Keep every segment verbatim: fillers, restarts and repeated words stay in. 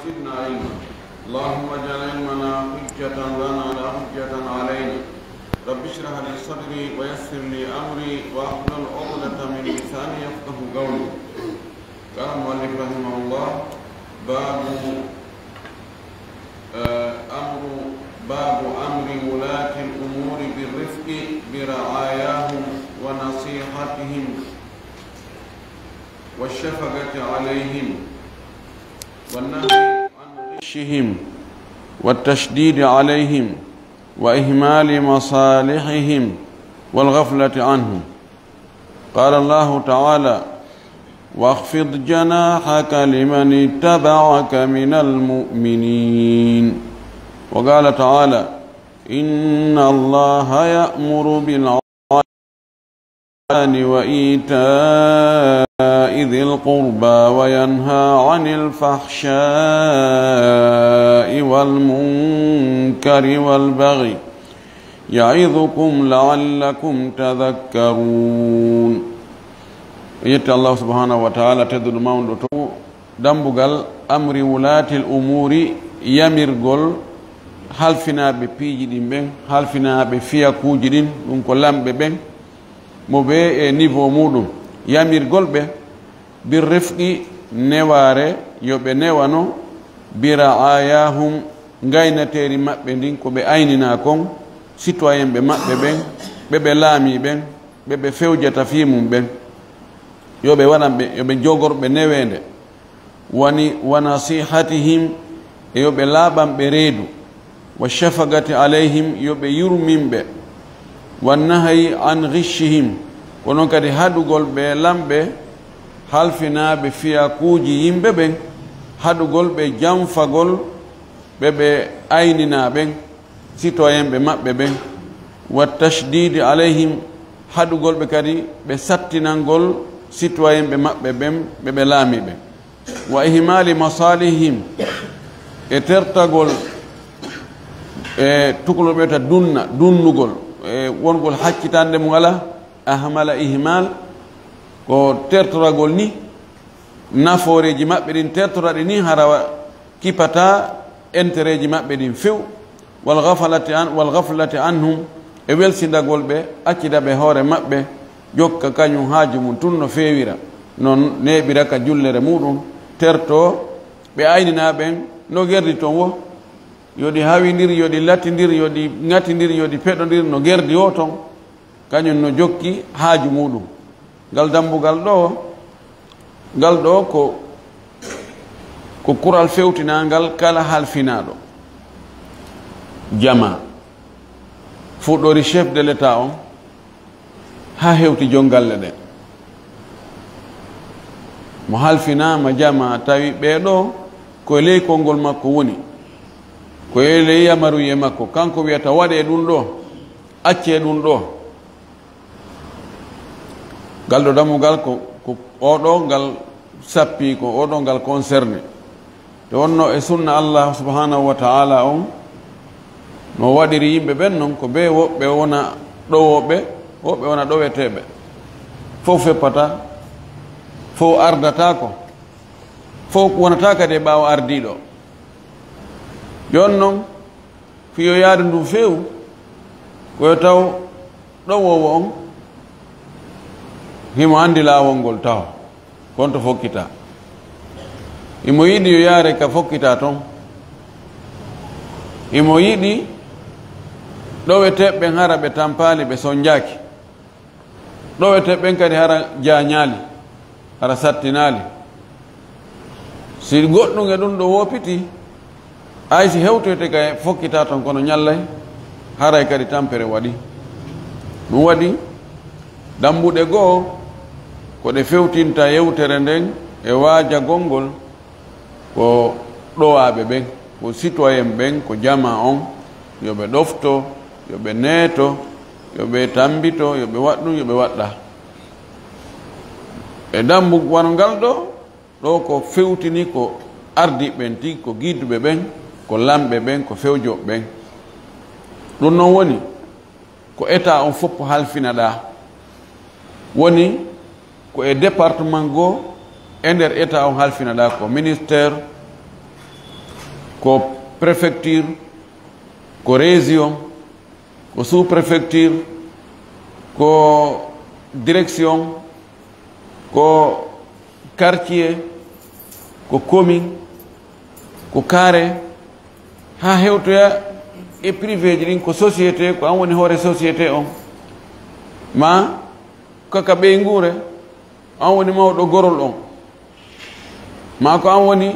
وزدنا علما. اللهم اجعل علمنا حجة لنا لا حجة علينا. رب اشرح لي صدري ويسر لي أمري واحلل عقدة من لساني يفقه قولي. قال المؤلف رحمه الله: باب، آه، أمر، باب أمر ولاة الأمور بالرفق برعاياهم ونصيحتهم والشفقة عليهم والنهي عن غشهم والتشديد عليهم وإهمال مصالحهم والغفلة عنهم. قال الله تعالى: واخفض جناحك لمن اتبعك من المؤمنين. وقال تعالى: إن الله يأمر بالعدل وإيتاء ذي القربى وينهى عن الفحشاء والمنكر والبغي يعظكم لعلكم تذكرون. Yettii Allah subhanahu wa ta'ala, tedduɗo mawɗo, to dambugal amri wulaatil umuuri, yamirgol halfinaaɓe piiji ɗin ɓen, halfinaaɓe fiyakuuji ɗin, ɗum ko lamɓe ɓen, mo ɓe e niveau muɗum, yamirgol ɓe, bir rifqi, newaare, yo ɓe newano, bi ra'ayahum, ngaynateeri maɓɓe ndin, ko ɓe ayninaa kon, citoyen ɓe maɓɓe ɓen, ɓe ɓe laamii ɓen, ɓe ɓe fewjata fii mum ɓen, yo ɓe waɗan ɓe, yo ɓe jogor ɓe neweende. Wani, wa nasihatihim, e yo ɓe laaɓan ɓe reedu, wa shafaqati alayhim, yo ɓe yurmin ɓe, wa nahayi an ghishihim, ko non kadi haɗugol ɓe lamɓe halfinaaɓe fiyakuuji yimɓe ɓen, haɗugol ɓe janfagol ɓe ɓe ayninaa ɓen, citoyen ɓe maɓɓe ɓen, wa tashdidi alayhim, haɗugol ɓe kadi ɓe sattinangol citoyen ɓe maɓɓe ɓen ɓe ɓe laami ɓen, wa ihmali masalihim, e tertagol, e tukulol ɓe ta dunna, dunnugol, e wongol haccitande mum alaa, ahmala ihmal, ko tertoragol ni, nafooreeji maɓɓe ɗin tertora ɗi ni hara wa-, kipata entereeji maɓɓe ɗin few, wal ghaflati an, wal ghaflati anhum, e welsindagol ɓe, accida ɓe hoore maɓɓe, jokka kañum haaju mum tun no feewira, no neeɓira ka jullere muɗum, terto ɓe ayninaa ɓen no gerdi ton wo, yo ɗi hawindir, yo ɗi latindir, yo ɗi ŋatindir, yo ɗi peɗondir no gerdi o ton, kañum no jokki haaju muɗum. Ngal dambugal ɗo, ngal ɗo ko, ko kural fewtinaangal kala halfinaaɗo. Jamaa fuɗɗori chef de l'État on, haa hewti jon galle ɗen. Mo halfinaama jamaa, tawi ɓee ɗoo ko e ley konngol makko woni, ko e ley yamaruyee makko, kanko wiyata waɗee ɗum ɗoo, accee ɗum ɗoo. Ngal ɗo dammugal ko, ko oo ɗoo ngal sappii, ko oo ɗoo ngal concerné. Nde wonnoo e sunna Allah subhanahu wa ta'ala on, no waɗiri yimɓe ɓen non, ko ɓe woɓɓe wona ɗowooɓe, woɓɓe wona ɗoweteeɓe. Fof feppataa, fof ardataako, fof wonataa kadi e ɓaawo ardiiɗo. Jooni non, fii yo yaadu ndun feewu, ko yo taw ɗowoowo on himo anndi laawol ngol taho, kon to fokkitaa. Himo yiɗi yo yaare ka fokkitaa ton. Himo yiɗi ɗoweteeɓe ɓen hara ɓe tampaali, ɓe sonjaaki. Ɗoweteeɓe ɓen kadi hara jaañaali, hara sattinaali. Si goɗɗum e ɗum ɗo woopitii, hay si hewtoyte kay fokkitaa ton, kono ñallay haray kadi tampere waɗi. Ɗum waɗi, dambuɗe goo ko ɗe fewtinta yewtere nden e waajagol ngol, ko ɗowaaɓe ɓen, ko citoyen ɓen, ko jamaa on, yo ɓe ɗofto, yo ɓe neeto, yo ɓe tambito, yo ɓe waɗ ɗum, yo ɓe waɗ ɗaa. E dambu wano ngal ɗoo, ɗoo ko fewtini ko ardiiɓe ɓen tigi, ko giiduɓe ɓen, ko lamɓe ɓen, ko fewjooɓe ɓen. Ɗum non woni ko État on fof halfinaɗaa. Woni ko e département goo e nder État on halfinaɗaa, ko ministère Ko préfecture, ko région, ko sous-préfecture, ko direction, ko quartier, ko commune, ko carré, haa hewtoya e privé ji ɗin, ko société, ko an woni hoore société on, ma kaka ɓeynguure, an woni mawɗo gorol on, ma ko an woni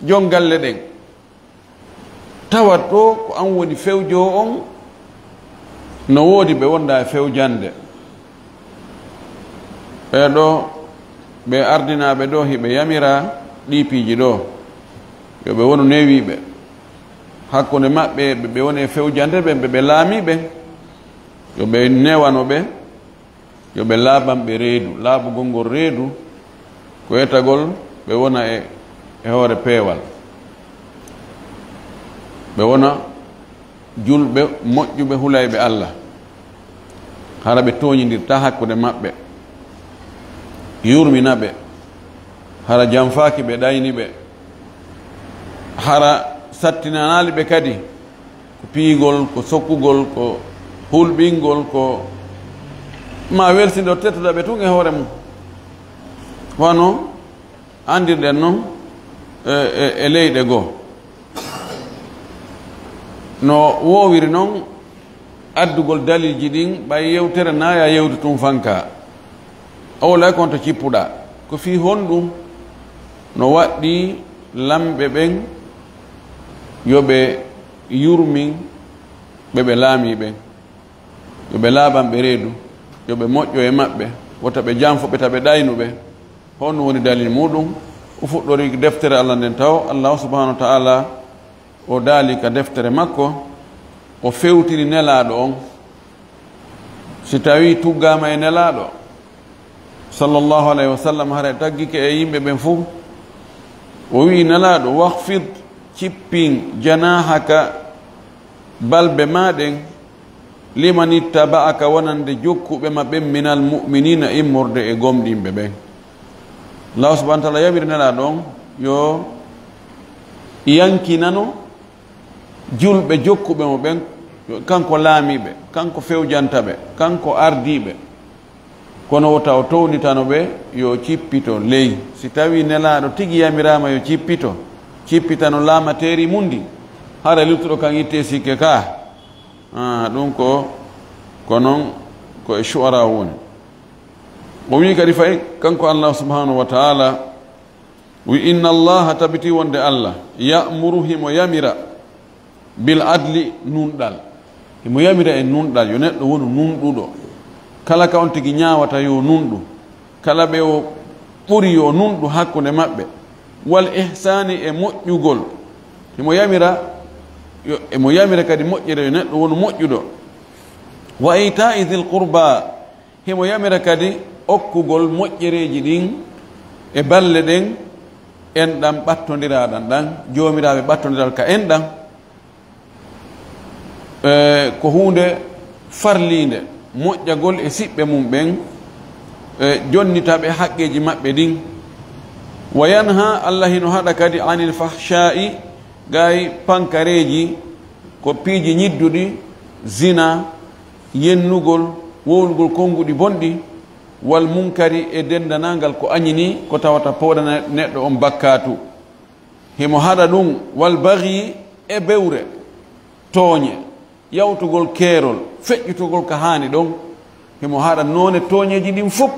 jon galle ɗen. Tawat ɗo ko an woni fewjoowo on, no woodi ɓe wonda e fewjande. Ɓee ɗo ɓe ardinaaɓe ɗo, hiɓe yamira ɗii piiji ɗo, yo ɓe wonu newiiɓe. Hakkunde maɓɓe, ɓe, ɓe woni e fewjande ɓen, ɓe, ɓe laamii ɓen, yo ɓe newano ɓe, yo ɓe laaban ɓe reedu. Laaɓugol ngol reedu ko etagol ɓe wona e, e hoore peewal, ɓe wona julɓe moƴƴuɓe hulayɓe Allah. Hara ɓe tooñindirta hakkunde maɓɓe, yurmina ɓe, hara janfaaki ɓe, ɗayni ɓe, hara sattinanaali ɓe kadi ko piyigol, ko sokkugol, ko hulɓingol, ko ma welsindo tettuda ɓe tun e hoore mum. Wano anndirɗen non e, e, e leyɗe goo. No woowiri non addugol dalilji ɗin, ɓay yewtere naaya yewtu tun fanka. A wowlay kon to cippuɗaa. Ko fii honɗun? No waɗɗii lamɓe ɓen yo ɓe yurmin ɓe ɓe laamii ɓen, yo ɓe laaɓan ɓe reedu, yo ɓe moƴƴo e maɓɓe, wota ɓe janfo ɓe, ta ɓe ɗaynu ɓe. Honɗun woni dalil muɗum? O fuɗɗori deftere Allah nden taw, Allahu subhanahu wa ta'ala o daali ka deftere makko, o fewtini Nelaaɗo on. Si tawii tuggaama e Nelaaɗo, sallallahu alayhi wa sallam, haray taggike e yimɓe ɓen fow. O wi'i Nelaaɗo, "Wahfid, cippin, janahaka, balbe maa ɗen, liman ittaba'aka, wonande jokkuɓe ma ɓen, minal mu'minina, immorde e gomɗinɓe ɓen." Allahu subhanahu wa ta'ala yamiri Nelaaɗo on yo yankinano julɓe jokkuɓe mo ɓen, kanko laamiiɓe, kanko fewjanta ɓe, kanko ardiiɓe. Kono wota o townitano ɓe yo cippito ley. Si tawii Nelaaɗo tigi yamiraama yo cippito, cippitano laamateeri mun ndin, hara luttuɗo kan ittee sikke ka. Ah, ɗum ko, ko non ko e Shu'ara woni. O wi'i kadi fay, kanko Allah subhanahu wa ta'ala, wi, "Inna Allaha, tabiti wonde Allah, ya'muru, himo yamira, bil adli, nunɗal." Himo yamira e nunɗal, yo neɗɗo wonu nunɗuɗo. Kala ka on tigi ñaawata yo nunɗu. Kala ɓe o ɓuri yo nunɗu hakkunde maɓɓe. Wal ihsani, e moƴƴugol. Himo yamira, yo, himo yamira kadi moƴƴere, yo neɗɗo wonu moƴƴuɗo. Wa ita'i dhil qurba, himo yamira kadi okkugol moƴƴereeji ɗin e balle ɗen, enɗan ɓattondiraaɗan ɗan, joomiraaɓe ɓattondiral ka enɗan. E, ko huunde farliinde, moƴƴagol e siɓɓe mum ɓen, e, jonnita ɓe haqqeeji maɓɓe ɗin. Wa yanha, Allah hino haɗa kadi, anil fahsha'i, gay pankareeji, ko piiji ñidduɗi, zina, yennugol, wowlugol konnguɗi bonɗi, wal munkari, e denndanangal ko añini, ko tawata pooɗana neɗɗo on bakkaatu. Himo haɗa ɗum, wal baghi, e bewre, tooñe, yawtugol keerol, feƴƴutugol ka haani ɗon. Himo haɗa noone tooñeeji ɗin fof.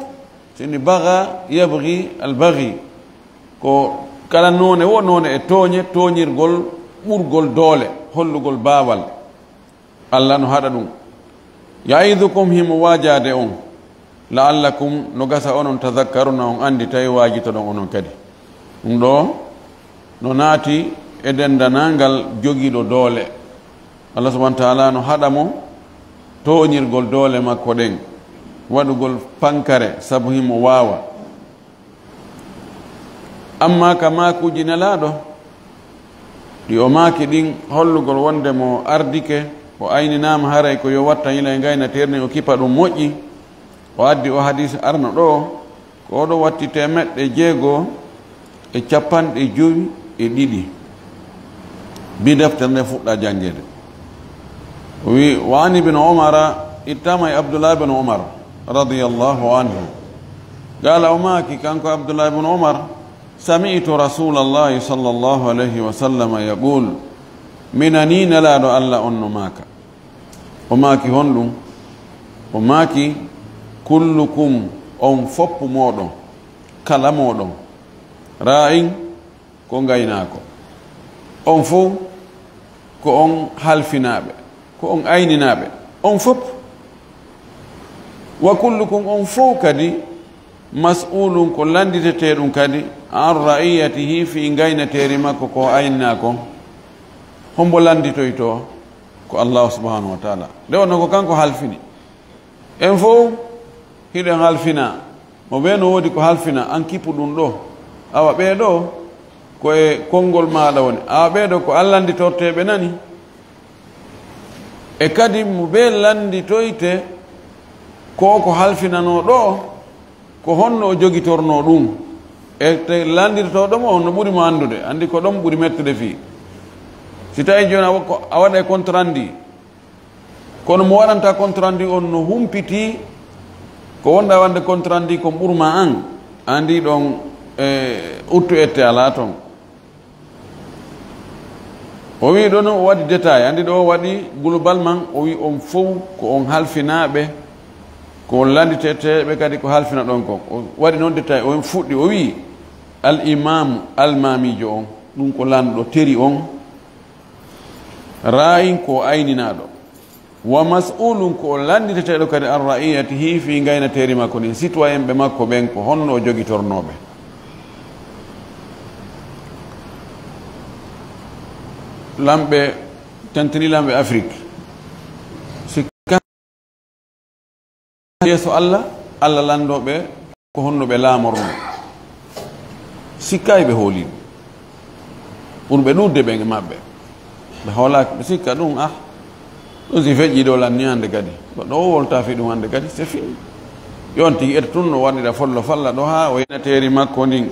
Sini bagha, yabghi, al baghi. Ko kala noone wo noone e tooñe, tooñirgol ɓurgol doole, hollugol baawal. Allah no haɗa ɗum. Ya'idukum, himo waajaade on, la'allakum, no gasa onon, tadhakkaruna, on anndi, tawi waajitoɗon onon kadi. Ɗum ɗo no naati e denndanangal jogiiɗo doole. Allah subhanahu wa ta'ala no haɗa mo tooñirgol doole makko ɗen, waɗugol pankare sabu himo waawa. Amma ka maakuuji Nelaaɗo, ɗi o maaki ɗin, hollugol wonde mo ardike, o ayninaama haray ko yo watta yila e ngaynateeri ndin, o kipa ɗum moƴƴi, o addi o hadiis arano ɗo, ko oɗo watti teemeɗɗe jeego e capanɗe jowi e ɗiɗi. Bi deftere nde fuɗɗa janngeede. O wi, wa an ibn Umara, ittama e Abdullah ibn Umar, radiyallahu anhu. Qala, o maaki, kanko Abdullah ibn Umar, sami'tu Rasulallahi sallallahu alayhi wa sallam yaqul, mi nani Nelaaɗo Allah on no maaka. O maaki honɗum? O maaki, kullukum, on fof mooɗon, kala mooɗon, ra'in, ko ngaynaako. On fof ko on halfinaaɓe, ko on ayninaaɓe, on fof. Wa kullukum, on fof kadi, mas'ulun, ko lannditeteeɗum kadi, an ra'iyatihi, fii ngaynateeri makko ko ayninaa kon. Hombo lannditoytoo? Ko Allahu subhanahu wa taala. Nde wonno ko kanko halfini. En fof hiɗen halfina. Mo ɓe no woodi ko halfina, an kippu ɗum ɗo. Awa ɓee ɗo ko e konngol maaɗa woni. Awa ɓee ɗo ko an lannditorteeɓe nani. E kadi mo ɓe lannditoyte ko ko halfinanoo ɗo, ko honno o jogitornoo ɗum. E te lanndirtooɗo mo on no ɓuri mo anndude. Anndi ko ɗon ɓuri mettude fii. Si tawi jooni a wa-, ko a waɗa e compte rendu. Kono mo waɗanta compte rendu on no humpiti ko wonɗa waɗde compte rendu kon ɓurma an, andi ɗon e uttu ette alaa ton. O wi ɗon o waɗi détail, andi ɗo o waɗi global man, o wi on fof ko on halfinaaɓe, ko on landiteteeɓe kadi ko halfina ɗon kon. O waɗi noon détail, o fuɗɗi, o wi al imamu almamiijo on, ɗum ko lanɗo teri on, ra'in ko ayninaaɗo. Wa mas'ulun, ko o lannditeteeɗo kadi, an ra'iyatihi, fii ngaynateeri makko ndin, citoyen ɓe makko ɓen, ko honno o jogitornoo ɓe. Lamɓe, tantini lamɓe Afrik. Si ka-, yeeso Allah, Allah lanndoo ɓe ko honno ɓe laamornoo. Sikkaay ɓe hoolii ɗum. Ɓurɓe ɗuuɗde ɓen e maɓɓe. Ɓe hoolaaki, ɓe sikka ɗum, ah, ɗum si feƴƴii ɗo lanni hannde kadi. Goɗɗo o wolta fii ɗum hannde kadi, c'est fini. Yon tigi ete tun no waɗira follo falla ɗo haa o yinateeri makko ndin.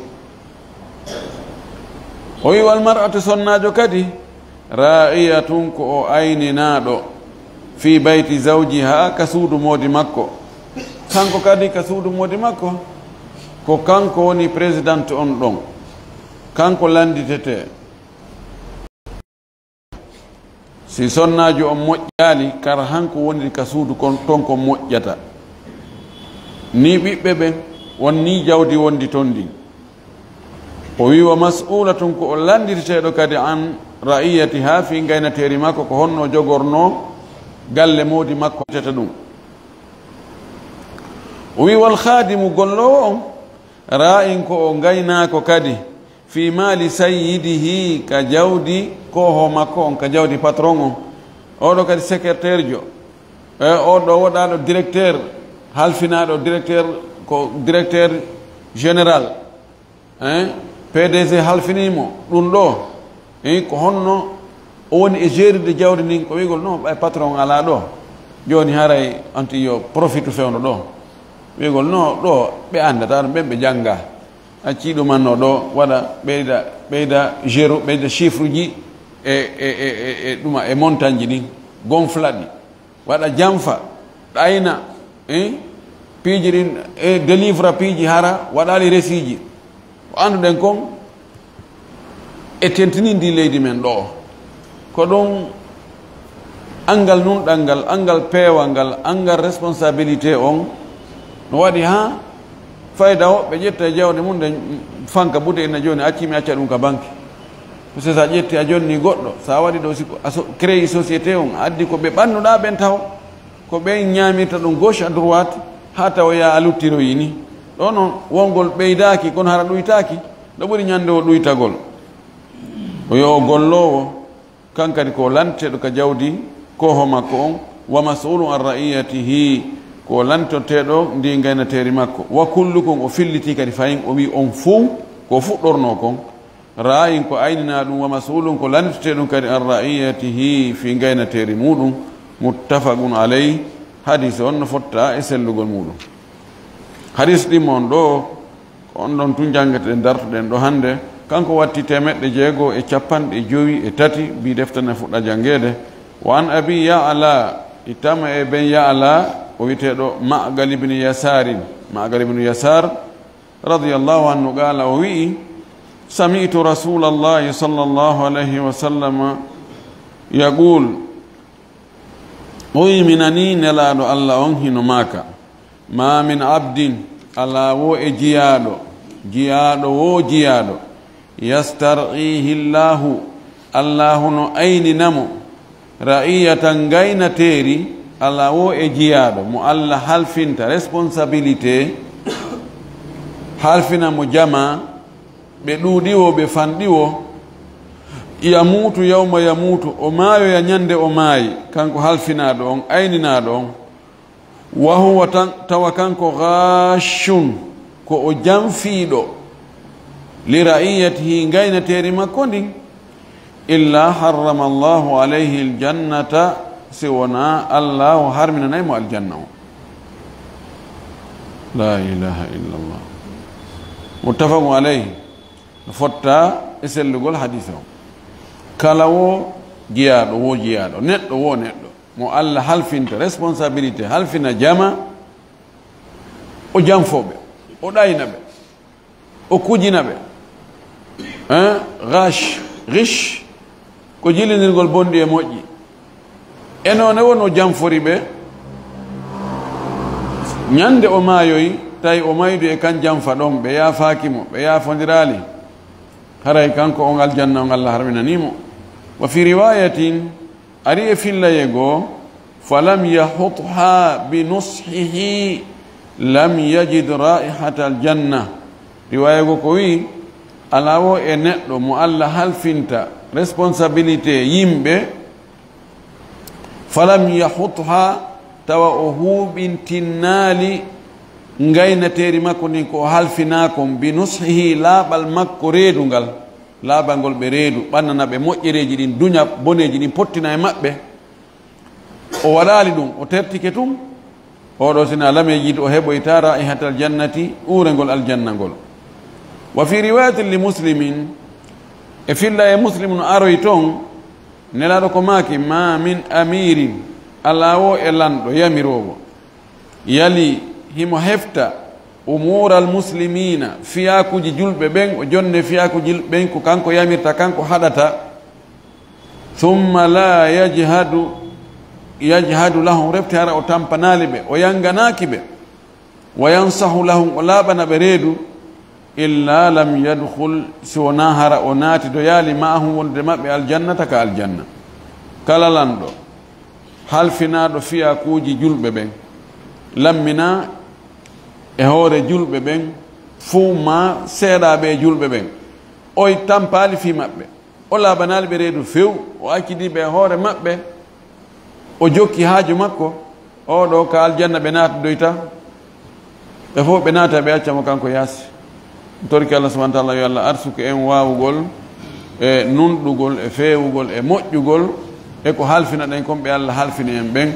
O wi wal mar'atu sonnaajo kadi, ra'iyatun ko o ayninaaɗo, fii bayti zawjiha ka suudu moodi makko. Kanko kadi ka suudu moodi makko, ko kanko woni président on ɗon. Kanko lannditete. Si sonnaajo on moƴƴaali, kara hanko woniri ka suudu kon, ton ko moƴƴata. Ni ɓiɓɓe ɓen, won ni jawdi wondi ton ndin. O wi, wa mas'ulatun, ko o lannditeteeɗo kadi an ra'iyatiha, fii ngaynateeri makko, ko honno jogornoo galle moodi makko tete ɗum. O wi, wal khadimu, golloowo on, ra'in, ko o ngaynaako kadi, fii mali sayyidihi, ka jawdi koohoo makko on, ka jawdi patron on. Oɗo kadi secrétaire jo. E oɗo waɗaaɗo directeur, halfinaaɗo directeur, ko directeur général. Hein? P D G halfinii mo ɗum ɗo. Hein? Ko honno o woni e jeerude jawdi ndin? Ko wi'gol, non, ɓay patron alaa ɗo. Jooni haray anti yo profitu fewndo ɗo. Wi'gol, non, ɗo ɓe anndataa ɗum, ɓen ɓe janngaa. Accii ɗumanno ɗo, waɗa, ɓeyda, ɓeyda zéro, ɓeyda chiffre ji e, e, e, e, e ɗuma, e montagne ji ɗin, gonfla ɗi. Waɗa janfa, ɗayna, eh, piiji ɗin, eh, délivra piiji hara, waɗaali resiiji. Ko annduɗen kon, e tentinii ndi leydi men ɗo. Ko ɗum anngal nunɗal ngal, anngal peewal ngal, anngal responsabilité on, no waɗi haa fayda woɓɓe ƴetta e jawdi mum, nden fanka bude ina jooni, acci mi acca ɗum ka banque. Parce que so a ƴetti a jonni goɗɗo, so a waɗi ɗo, si ko a so-, créé société on, a addi ko ɓe ɓannuɗaa ɓen taho, ko ɓen ñaamirta ɗum gauche à droite, haa tawoya a luttiroyi ni. Ɗo noon, wongol ɓeydaaki, kono hara ɗuytaaki, no ɓuri ñande o ɗuytagol. Ko yo o golloowo, kan kadi ko lanteɗo ka jawdi kooho makko on, wa mas'ulun an ra'iyatihi, ko lantoteɗo ndi ngaynateeri makko. Wa kullukum, o filliti kadi fayin, o wi on fow, ko fuɗɗorno kon, ra'in, ko aynina ɗum, wa mas'ulun, ko lantoteɗum kadi an ra'iyatihi, fi ngaynateeri muɗum. Muttafaqun alayh, hadis on no fotta e sellugol muɗum. Hadis ɗimmo on ɗo, ko on ɗon tun janngeteɗen, dartoɗen ɗo hannde, Kanko watti teemeɗɗe jeego e capanɗe jowi e tati, mbi defte ne fuɗɗa janngeede. Wa an Abi Ya'la, ittama e ben Ya'la, o wiyeteeɗo Ma'gal ibn Yasarin. Ma'gal ibn Yasar, radiyallahu anhu, qaala, o wi'i, sami'tu Rasulallahi sallallahu alayhi wa sallam yaqul, o wi'i, mi nanii Nelaaɗo Allah on hino maaka, ma min abdin, alaa wo e jiyaaɗo, jiyaaɗo wo jiyaaɗo, yastar'ihi Allahu, Allahu no aynina mo, ra'iyatan, ngaynateeri, alaa wo e jiyaaɗo mo Allah halfinta responsabilité, halfina mo jamaa, ɓe ɗuuɗi wo, ɓe fanɗi wo, yamuutu yawma yamuutu, o maayoya ñande o maayi, kanko halfinaaɗo on, ayninaaɗo on. Wa huwa tan, tawa kanko ghaashun, ko o janfiiɗo, li ra'iyatihi, ngaynateeri makko ndin, illa harrama Allahu alayhi aljannata, si wonaa Allahu harminanay mo aljanna on. La ilaha illallah. Muttafaqun alayhi. No fotta e sellugol hadiis on. Kala wo jiyaaɗo, wo jiyaaɗo, neɗɗo wo neɗɗo, mo Allah halfinta responsabilité, halfina jama, o janfo ɓe, o ɗayna ɓe, o kujina ɓe. Hein? Ghash, ghish, ko jilinirgol bonɗi e moƴƴi. E noone won o janfori ɓe. Ñande o maayoyi, tawi o maydu e kan janfa ɗon, ɓe yaafaaki mo, ɓe yaafondiraali. Haray kanko on aljanna on Allah harminanii mo. Wa fi riwayatin, ari e fillaye goo, falam yahutha bi nushihi lam yajid raihata aljanna. Riwaya goo ko wi'i, alaa wo e neɗɗo mo Allah halfinta responsabilité yimɓe, falam yahutha, tawa o huuɓintinnaali ngaynateeri makko ndin ko o halfinaa kon, bi nushihi, laaɓal makko reedungal, laaɓangol ɓe reedu, ɓannana ɓe moƴƴereeji ɗin, duña boneeji ɗin pottina e maɓɓe. O waɗaali ɗum, o tertike tun. Oɗo sina lameeji o heɓoyta raihatal jannati, uurengol aljanna ngol. Wa fi riwayatin li Muslimin, e filla e Muslim no aroy ton, Nelaaɗo ko maaki, ma min amirin, alaa wo e lanɗo yamiroowo, yali himo hefta umuural muslimina, fiyaakuuji julɓe ɓen, o jonne fiyaakuuji julɓe ɓen, ko kanko yamirta, kanko haɗata. Thumma la yajhadu, yajhadu lahum, refti hara o tampanaali ɓe, o yanganaaki ɓe. Wa yansahu lahum, o laaɓana ɓe reedu. Illa lam yadkhul, si wonaa hara o naatidoyaali ma'ahum, wondude maɓɓe, aljannata, ka aljanna. Kala lanɗo halfinaaɗo fiyaakuuji julɓe ɓen, lammina e hoore julɓe ɓen, fuu ma seeɗaaɓe e julɓe ɓen, oy tampaali fii maɓɓe. O laaɓanaali ɓe reedu few, o accidi ɓe e hoore maɓɓe, o jokki haaju makko. Oɗo ka aljanna ɓe naatodoyta, ɓe fof ɓe naata, ɓe acca mo kanko yaasi. Torki Allah subhanahu wa taala, yo Allah arsuku en waawugol e nunɗugol e feewugol e moƴƴugol e ko halfinaɗen kon ɓe Allah halfini en ɓen.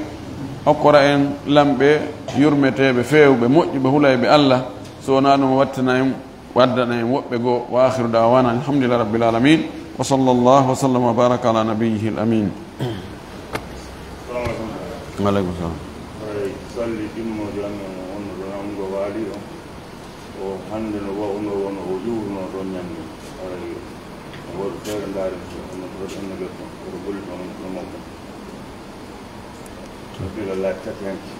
Okkora en lamɓe yurmeteeɓe feewɓe moƴƴuɓe hulayɓe Allah, so wonaa ɗum wattana en waddana en woɓɓe goo. Wa akhiru da'wana alhamdulillahi rabbil alamin. Wa sallallahu wa sallam wa baraka ala nabiyyihil amin. Wa aleykum salam. Haray salli ɗimmoojo amen on, on no ɗon anngo waali ɗon. O hannde no wa'unoo wano o ƴuwrunoo ɗon ñande. Haray no waɗu feere ndaari, on no ɗon annabel kon, oto golli ɗon no moƴƴa. Bila laaj tati hanki.